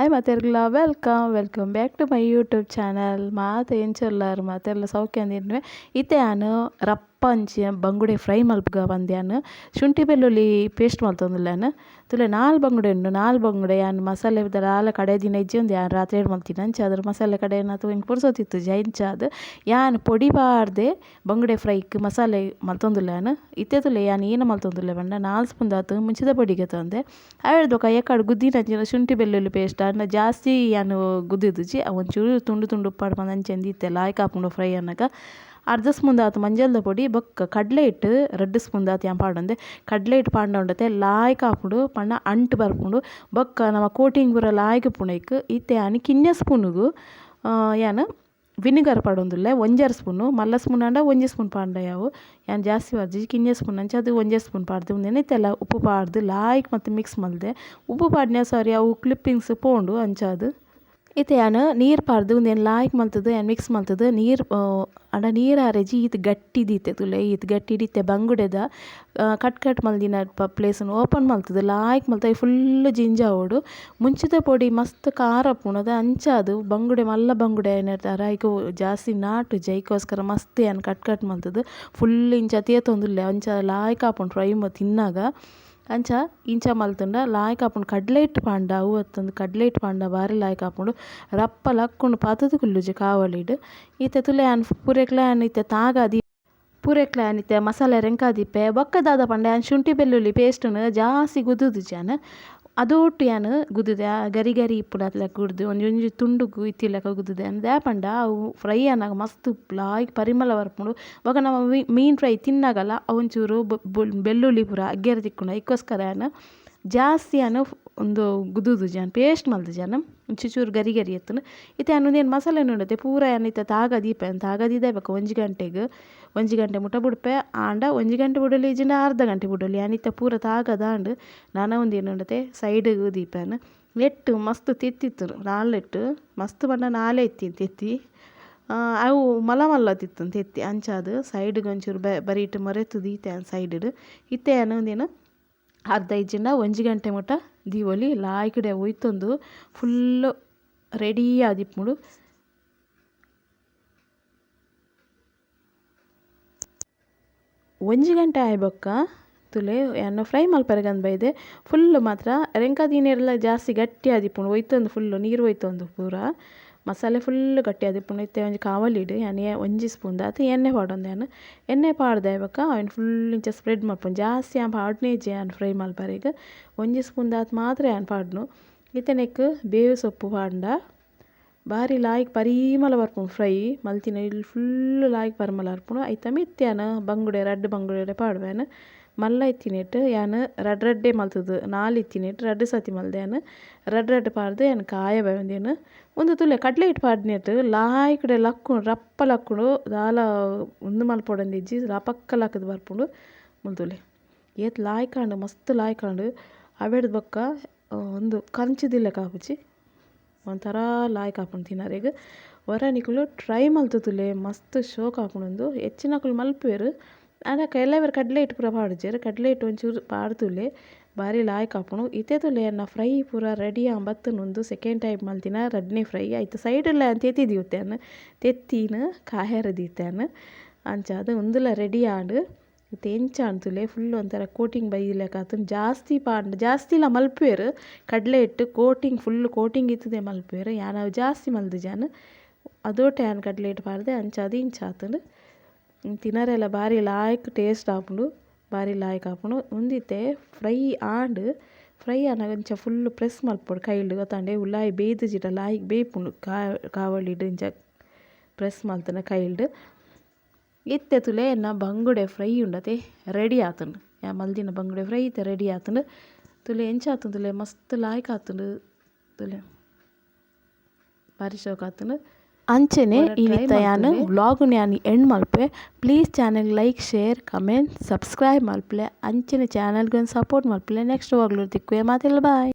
Hi ಮಾತೆರ್ಗ್ಲ, welcome welcome back to my YouTube channel. ಮಾತ ಎಂಚೊಲ್ಲಾರ್ ಮಾತೆರ್ಲ ಸೌಖ್ಯ ಇತ್ತೆ ಆನ್ ರಪ್ಪಂಚಿ ಬಂಗುಡೆ ಫ್ರೈ ಮಲ್ಪುಗ ಬಂದ್ಯಾನ್ ಶುಂಠಿ ಬೆಳ್ಳುಳ್ಳಿ ಪೇಸ್ಟ್ ಮಲ್ತೊಂದುಲ್ಲೆನ್. ತುಲೆ ನಾಲ್ ಬಂಗುಡೆ ಉಂಡು, ನಾಲ್ ಬಂಗುಡೆ ಯಾನ್ ಮಸಾಲೆ ದಾಲ ಕಡೆ ದಿನ ಇಜ್ಜಿ ಉಂದು ಯಾನ್ ರಾತ್ರಿ ಮಲ್ತಿನ ಅಂಚಾದ್ ಮಸಾಲೆ ಕಡೆ ಏನಾತು ಎಂಕ್ ಪುರ್ಸೊತ್ತಿತ್ತುಜಿ. ಅಂಚಾದ್ ಯಾನ್ ಪೊಡಿ ಪಾಡ್ದೆ ಬಂಗುಡೆ ಫ್ರೈಕ್ ಮಸಾಲೆ ಮಲ್ತೊಂದುಲ್ಲೆನ್. ಇತ್ತೆ ತುಲೆ ಯಾನ್ ಏನ ಮಲ್ತೊಂದುಲ್ಲೆ ಪಂಡ 4 ಸ್ಪೂನ್ ದಾತ್ ಮುಂಚಿದ ಪೊಡಿ ಗೆತೊಂದೆ. ಅವೆಡ್ದ್ ಬೊಕ ಎಕ್ಕಡ್ ಗುದ್ದಿನಂಚಿನ ಶುಂಠಿ ಬೆಳ್ಳುಳ್ಳಿ ಪೇಸ್ಟ್ ಆಂಡ ಜಾಸ್ತಿ ಯಾನ್ ಗುದ್ದಿದುಜಿ, ಒಂಚೂರು ತುಂಡು ತುಂಡು ಉಪ್ಪಾಡ್ ಪಂದ್ ಅಂಚೆಂದು ಇತ್ತೆ ಲಾಯ್ಕ್ ಆಪುಂಡು ಫ್ರೈ ಅನ್ನಗ. ಅರ್ಧ ಸ್ಪೂನ್ ದಾತ್ ಮಂಜಲ್ದ ಪೊಡಿ ಬೊಕ್ಕ ಕಡಲೆ ಹಿಟ್ಟು 2 ಸ್ಪೂನ್ ದಾತ್ ಯಾನ್ ಪಾಡೊಂದೆ. ಕಡಲೆ ಹಿಟ್ಟು ಪಾಡ್ಂಡ ಉಂಡತೆ ಲಾಯ್ಕ್ ಆಪುಂಡು ಪಂಡ ಅಂಟು ಬರ್ಪುಂಡು ಬೊಕ್ಕ ನಮ ಕೋಟಿಂಗ್ ಪೂರ ಲಾಯ್ಕ್ ಉಪ್ಪುಂಡು ಐಕ್. ಇತ್ತೆ ಯಾನ್ ಕಿನ್ಯ ಸ್ಪೂನುಗು ಯಾನ್ ವಿನಿಗರ್ ಪಾಡೊಂದುಲ್ಲೆ 1.5 ಸ್ಪೂನು, ಮಲ್ಲ ಸ್ಪೂನ್ ಆಂಡ 1 ಸ್ಪೂನ್ ಪಾಡ್ಂಡ ಯಾವು, ಯಾನ್ ಜಾಸ್ತಿ ಪಾಡ್ದಿಜಿ ಕಿನ್ಯ ಸ್ಪೂನ್ ಅಂಚ ಅದು 1 ಸ್ಪೂನ್ ಪಾಡ್ದು ಉಂದೆನ್ ಇತ್ತೆಲ್ಲ ಉಪ್ಪು ಪಾಡ್ದು ಲಾಯ್ಕ್ ಮತ್ತು ಮಿಕ್ಸ್ ಮಲ್ದೆ. ಉಪ್ಪು ಪಾಡ್ನೆ ಸಾರಿ ಅವು ಕ್ಲಿಪ್ಪಿಂಗ್ಸ್ ಪೋಂಡು ಅಂಚಾದ್. ಇತ್ತೆ ಯಾನ್ ನೀರು ಪಾಡ್ದು ಉಂದೆನ್ ಲಾಯ್ಕ್ ಮಲ್ತುದು ಯಾನ್ ಮಿಕ್ಸ್ ಮಲ್ತುದು ನೀರು ಆಂಡ ನೀರು ಆರೆಜಿ ಈತ್ ಗಟ್ಟಿ ದೀತೆ ತುಲೆ ಈತ್ ಗಟ್ಟಿ ಇತ್ತೆ ಬಂಗುಡೆದ ಕಟ್ ಕಟ್ ಮಲ್ದಿನ ಪ್ಲೇಸನ್ನು ಓಪನ್ ಮಲ್ತುದು ಲಾಯ್ಕ್ ಮಲ್ತ ಫುಲ್ ಜಿಂಜಾವೊಡು. ಮುಂಚಿದ ಪೊಡಿ ಮಸ್ತ್ ಖಾರ ಉಪ್ಪುಂಡು ಅದು ಅಂಚಾದ್ ಬಂಗುಡೆ ಮಲ್ಲ ಬಂಗುಡೆ ಆಯಿನೆಡ್ದಾರ ಐಕ್ ಜಾಸ್ತಿ ನಾಟುಜಿ, ಐಕೋಸ್ಕರ ಮಸ್ತ್ ಯಾನ್ ಕಟ್ ಕಟ್ ಮಲ್ತುದು ಫುಲ್ ಇಂಚ ತೇತೊಂದುಲ್ಲೆ ಅಂಚ ಲಾಯ್ಕ್ ಆಪುಂಡು ಫ್ರೈ ತಿನ್ನಾಗ. ಅಂಚ ಇಂಚ ಮಲ್ತುಂಡ ಲಾಯ್ಕ್ ಆಪುಂಡು. ಕಡಲೆ ಹಿಟ್ಟು ಪಾಂಡ ಅವು ಅತ್ತಂದು ಕಡಲೆ ಹಿಟ್ಟು ಪಾಂಡ ಬಾರಿ ಲಾಯ್ಕ್ ಆಪುಂಡು. ರಪ್ಪ ಲಕ್ಕುಂಡು ಪತುದು ಕುಲ್ಲುಜಿ ಕಾವಲಿಡ್. ಇತ್ತೆ ತುಲೆ ಯಾನ್ ಪೂರೆಕ್ಲ ಯಾನ್ ಇತ್ತೆ ತಾಗಾದಿ ಪೂರೆಕ್ಲ ಯಾನ್ ಇತ್ತೆ ಮಸಾಲೆ ರೆಂಕಾದಿಪ್ಪೆ. ಬೊಕ್ಕ ದಾದ ಪಂಡ ಯಾನ್ ಶುಂಠಿ ಬೆಳ್ಳುಳ್ಳಿ ಪೇಸ್ಟ್ನ್ ಜಾಸ್ತಿ ಗುದ್ದುದುಜಿ ಯಾನ್, ಅದೊಟ್ಟು ಯಾನ್ ಗುದ್ದುದೆ ಗರಿ ಗರಿ ಇಪ್ಪುನ ಗುಡ್ದು ಒಂಜೊಂಜಿ ತುಂಡುಗು ಇತ್ತಿಲೆಕ ಗುದ್ದುದೆ. ದಾಯೆ ಪಂಡ ಅವು ಫ್ರೈ ಆನಗ ಮಸ್ತ್ ಲಾಯ್ಕ್ ಪರಿಮಳ ಬರ್ಪುಂಡು. ಬೊಕ ನಮ ಮೀನ್ ಫ್ರೈ ತಿನ್ನಗಲ ಒಂಚೂರು ಬೆಳ್ಳುಳ್ಳಿ ಪೂರ ಅಗ್ಗೆರೆ ತಿಕ್ಕುಂಡು. ಐಕೋಸ್ಕರ ಯಾನ್ ಜಾಸ್ತಿ ಯಾನ್ ಉಂದು ಗುದ್ದುದುಜಿ, ಯಾನ್ ಪೇಸ್ಟ್ ಮಲ್ದುಜಿ, ಯಾನ್ ಒಂಚೂರು ಗರಿ ಗರಿ ಎತ್ತುಂಡು. ಇತ್ತೆ ಯಾನ್ ಉಂದೇನ್ ಮಸಾಲೆ ಉಂಡತೆ ಪೂರ ಯಾನ್ ಇತ್ತೆ ತಾಗದೀಪೆ ತಾಗದೀದೆ ಬೊಕ 1 ಗಂಟೆಗ್ 1 ಗಂಟೆ ಮುಟ ಬುಡ್ಪೆ. ಆಂಡ 1 ಗಂಟೆ ಬುಡೊಲಿ ಇಜ್ಜಿಂಡ ಅರ್ಧ ಗಂಟೆ ಬುಡೊಲಿ. ಯಾನ್ ಇತ್ತೆ ಪೂರ ತಾಗದಾಂಡ್ ನನ ಉಂದೇನ್ ಉಂಡತೆ ಸೈಡ್ಗ್ ದೀಪೆನ್. ನೆಟ್ ಮಸ್ತ್ ತೆತ್ತಿತ್ತು ನಾಲೆಟ್ ಮಸ್ತ್ ಪಂಡ ನಾಲೆ ಇತ್ತಿನ ತೆತ್ತಿ, ಅವು ಮಲ್ಲ ಮಲ್ಲ ತಿತ್ತುಂಡು ತೆತ್ತಿ. ಅಂಚಾದ್ ಸೈಡ್ಗ್ ಒಂಚೂರು ಬರೀಟ್ ಮೊರೆತು ದೀತೆ ಯಾನ್ ಸೈಡ್ಡ್. ಇತ್ತೆ ಯಾನ್ ಉಂದೇನ್ ಅರ್ಧ ಇಜ್ಜಿಂಡ 1 ಗಂಟೆ ಮುಟ ದೀವೊಲಿ ಲಾಯ್ಕ್ಡೆ ಒಯ್ತೊಂದು ಫುಲ್ಲು ರೆಡಿ ಆದಿಪ್ಪುಂಡು. 1 ಗಂಟೆ ಆಯಿ ಬೊಕ್ಕ ತುಲೆ ಯಾನ್ ಫ್ರೈ ಮಲ್ಪೆರೆಗಂದ್ ಬೈದೆ. ಫುಲ್ಲು ಮಾತ್ರ ರೆಂಕ ದೀನೆರ್ಲ ಜಾಸ್ತಿ ಗಟ್ಟಿ ಆದಿಪ್ಪುಂಡು, ಒಯ್ತೊಂದು ಫುಲ್ಲು ನೀರು ಒಯ್ತೊಂದು ಪೂರ ಮಸಾಲೆ ಫುಲ್ಲು ಗಟ್ಟಿ ಆದಿಪ್ಪುಂಡು. ಇತ್ತೆ ಒಂಜಿ ಕಾವಲಿಡ್ ಯಾನ್ 1 ಸ್ಪೂನ್ ದಾತ್ ಎಣ್ಣೆ ಪಾಡೊಂದೆ. ಯಾನ್ ಎಣ್ಣೆ ಪಾಡ್ದೆ ಬೊಕ್ಕ ಅವೆನ್ ಫುಲ್ ಇಂಚ ಸ್ಪ್ರೆಡ್ ಮಲ್ಪುನು. ಜಾಸ್ತಿ ಯಾನ್ ಪಾಡ್ನೆ ಇಜ್ಜಿ ಯಾನ್ ಫ್ರೈ ಮಲ್ಪರೆಗ್, 1 ಸ್ಪೂನ್ ದಾತ್ ಮಾತ್ರ ಯಾನ್ ಪಾಡ್ನು. ಇತ್ತೆ ನೆಕ್ಕ್ ಬೇವು ಸೊಪ್ಪು ಪಾಡ್ಂಡ ಬಾರಿ ಲಾಯ್ಕ್ ಪರಿಮಳ ಬರ್ಪುಂಡು. ಫ್ರೈ ಮಲ್ತಿನ ಇಲ್ಲಿ ಫುಲ್ ಲಾಯ್ಕ್ ಪರಿಮಳ ಬರ್ಪುಂಡು. ಐತ ಮಿತ್ತ್ ಯಾನ್ ಬಂಗುಡೆ ರಡ್ಡ್ ಬಂಗುಡೆ ಪಾಡುವೆನ್. ಮಲ್ಲ ಇತ್ತಿನೆಟ್ ಯಾನ್ ರಡ್ಡ್ ರಡ್ಡೆ ಮಲ್ತುದು, ನಾಲ್ ಇತ್ತಿನೆಟ್ ರಡ್ಡ್ ಸತಿ ಮಲ್ದೆ ಯಾನ್ ರಡ್ಡ್ ರಡ್ಡ್ ಪಾಡ್ದು ಯಾನ್ ಕಾಯ ಬೇವಂದೇನು. ಉಂದು ತುಲೆ ಕಡಲೆ ಹಿಟ್ಟು ಪಾಡ್ನೆಟ್ ಲಾಯ್ಕ್ಡೆ ಲಕ್ಕುಂಡು ರಪ್ಪ ಲಕ್ಕುಂಡು, ದಾಲ ಉಂದು ಮಲ್ಪೊಡಂದಿಜ್ಜಿ ರಪಕ್ಕ ಲಕ್ಕುದು ಬರ್ಪುಂಡು. ಮುಲ್ತುಲೆ ಏತ್ ಲಾಯ್ಕಾಂಡು ಮಸ್ತ್ ಲಾಯ್ಕಾಂಡು. ಅವೆಡ್ದ್ ಬೊಕ್ಕ ಉಂದು ಕಂಚಿದಿಲೆಕ ಆಪುಜಿ, ಒಂಥರ ಲಾಯ್ಕ್ ಆಪುಂಡು ತಿನರೆಗ್. ಒರ ನಿಕುಲು ಟ್ರೈ ಮಲ್ತುತುಲೆ ಮಸ್ತ್ ಶೋಕ್ ಆಪುಂಡು. ಉಂದು ಹೆಚ್ಚಿನಕುಲು ಮಲ್ಪುವೆರ್ ಆಂಡ ಕೆಲವೆರ್ ಕಡಲೆ ಹಿಟ್ಟು ಪೂರ ಪಾಡುಜೆರ್, ಕಡಲೆ ಹಿಟ್ಟು ಒಂಚೂರು ಪಾಡ್ದುಲೆ ಬಾರಿ ಲಾಯ್ಕ್ ಆಪುಂಡು. ಇತ್ತೆ ತುಲೆ ಎನ್ನ ಫ್ರೈ ಪೂರ ರೆಡಿ ಆಂಡ್ ಬತ್ತುಂಡು. ಉಂದು ಸೆಕೆಂಡ್ ಟೈಮ್ ಮಲ್ತಿನ ರಡ್ಡನೇ ಫ್ರೈ. ಐತ ಸೈಡ್ಲ ತೆತ್ತಿ ದೀವತೆ, ತೆತ್ತಿನ ಕಾಯೆರೆ ದೀತೆನ್. ಅಂಚಾದ್ ಉಂದುಲ ರೆಡಿ ಆಂಡ್. ಇತ್ತೆ ಎಂಚ ಆಂಡ್ ತುಲೆ ಫುಲ್ ಒಂಥರ ಕೋಟಿಂಗ್ ಬೈದಿಲೆಕ ಆತುಂಡು. ಜಾಸ್ತಿ ಪಾಡ್ಂಡ ಜಾಸ್ತಿಲ ಮಲ್ಪುವೆರ್ ಕಡಲೆ ಹಿಟ್ಟು coating full coating ಇತ್ತುದೆ ಮಲ್ಪುವೆರ್. ಯಾನ್ ಅವು ಜಾಸ್ತಿ ಮಲ್ದುಜಿ ಯಾನ್, ಅದೋಟೆ ಯಾನ್ ಕಡಲೆ ಹಿಟ್ಟು ಪಾಡ್ದೆ ಅಂಚಾದ್ ಇಂಚ ಆತುಂಡು. ತಿನರೆಲ ಬಾರಿ ಲಾಯ್ಕ್ ಟೇಸ್ಟ್ ಆಪುಂಡು, ಬಾರಿ ಲಾಯ್ಕ್ ಆಪುಂಡು. ಉಂದಿತ್ತೆ ಫ್ರೈ ಆಂಡ್. ಫ್ರೈ ಆನಗ ಇಂಚ ಫುಲ್ ಪ್ರೆಸ್ ಮಲ್ಪೊಡು ಕೈಲ್ ಗೊತ್ತಾಂಡೆ ಉಲಾಯಿ ಬೇಯ್ದುಜಿಡ ಲಾಯ್ಕ್ ಬೇಯ್ಪುಂಡು ಕಾವಲಿಡ್ ಇಂಚ ಪ್ರೆಸ್ ಮಲ್ತುಂಡ ಕೈಲ್ಡ್. ಇತ್ತೆ ತುಲೆ ಎನ್ನ ಬಂಗುಡೆ ಫ್ರೈ ಉಂಡತೆ ರೆಡಿ ಆತುಂಡು. ಯಾನ್ ಮಲ್ದಿನ ಬಂಗುಡೆ ಫ್ರೈ ಇತ್ತೆ ರೆಡಿ ಆತುಂಡು. ತುಲೆ ಎಂಚ ಆತುಂಡು ತುಲೆ ಮಸ್ತ್ ಲಾಯ್ಕ್ ಆತುಂಡು ತುಲೆ ಬಾರಿ ಶೋಕ್ ಆತುಂಡು. ಅಂಚನೆ ಇನಿತ ಯಾನ್ ವ್ಲಾಗ್ನ್ ಯಾನ್ and Malpe. Please channel like share comment subscribe ಮಲ್ಪುಲೆ. ಅಂಚನೆ ಚಾನಲ್ಗ್ ಒಂಜಿ ಸಪೋರ್ಟ್ ಮಲ್ಪುಲೆ. ನೆಕ್ಸ್ಟ್ ವ್ಲಾಗ್ ತಿಕ್ಕುವೆ ಮಾತೆಲ್ಲ ಬಾಯ್.